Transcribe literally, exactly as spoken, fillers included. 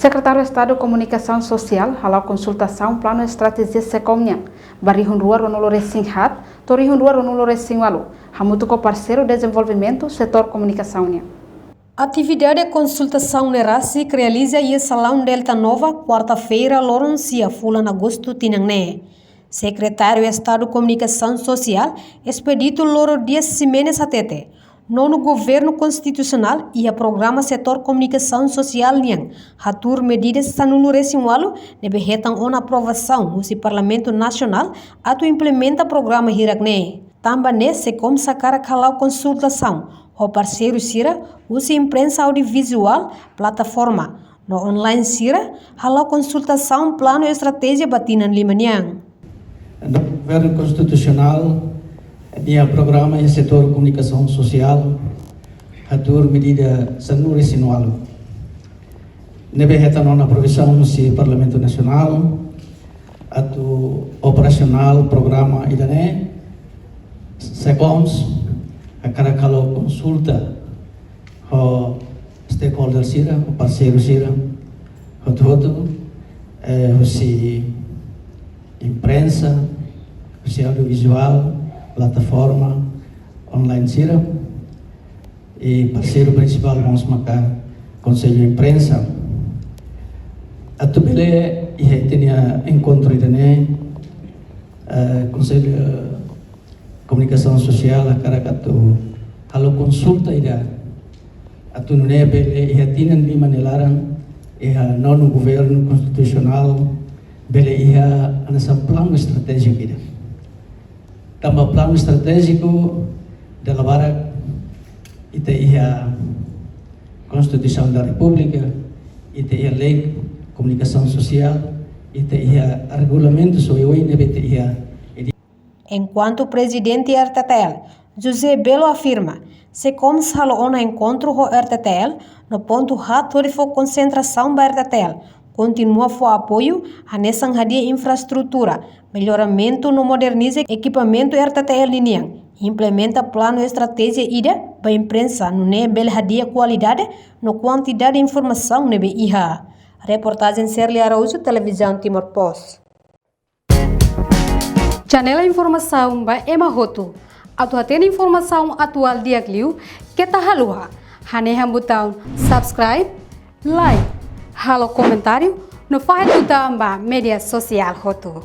Sekretáriu Estadu Komunikasaun Sosiál hala'o konsultasaun planu estratéjia SEKOM nian ba rihun rua ruanulu resin haat to'o rihun rua ruanulu resin ualu, hamutuk ho parseiru dezenvolvimentu setór komunikasaun nian. Atividade konsultasaun ne'e rasik realiza iha Salaun Delta Nova, kuarta-feira, loron sia fulan Agostu tinan ne'e. Sekretáriu Estadu Komunikasaun Sosiál, Expedito Loro Dias Ximenes hatete, nonu Governu Konstitusionál iha programa setór komunikasaun sosiál nian hatuur medida sanulu resin ualu ne'ebé hetan ona aprovasaun husi Parlamentu Nasionál atu implementa programa hirak-ne'e. Tanba ne'e SEKOMS hakarak hala'o konsultasaun ho parseiru sira husi imprensa audiovizuál, plataforma no online sira, hala'o konsultasaun planu estratéjia ba tinan lima nian. Governu Konstitusionál nia programa iha setór komunikasaun sosiál hatuur medida sanulu resin ualu ne'ebé hetan ona aprovasaun husi Parlamentu Nasionál atu operasionál programa ida-ne'e. SEKOMS hakarak hala'o konsulta ho stakeholder sira, ho parseiru sira hotu-hotu, eh, husi imprensa, husi audiovizuál, plataforma online sira, i parseiru prinsipál mós maka Konsellu Imprensa. Atu bele iha ita-nia enkontru ida-ne'e, eh, Konsellu Komunikasaun Sosiál hakarak atu halo konsulta ida atu nune'e bele iha tinan lima nia laran, iha nonu Governu Konstitusionál bele iha hanesan planu estratéjiku ida. Tanba planu estratéjiku dala barak ita iha Konstituisaun da Repúblika, ita iha Lei Komunikasaun Sosiál, ita iha regulamentu oioin ne'ebé ita iha. Enkuantu Prezidente R T T L, José Belo afirma, SEKOMS halo ona enkontru ho R T T L, no pontu haat hodi fó konsentrasaun ba R T T L kontinua fó apoiu, hanesan hadi'a infraestrutura, melloramentu no moderniza ekipamentu R T T L ninian, implementa planu estratéjia ida ba imprensa nune'e bele hadi'a kualidade no kuantidade informasaun ne'ebé iha. Reportajen Serli Araújo, Televizaun Timor Post. Janela informasaun ba ema hotu. Atu hatene informasaun atuál di'ak liu, keta haluha hanehan butaun subscribe, like, halo komentáriu, no fahe tutan ba média sosiál hotu.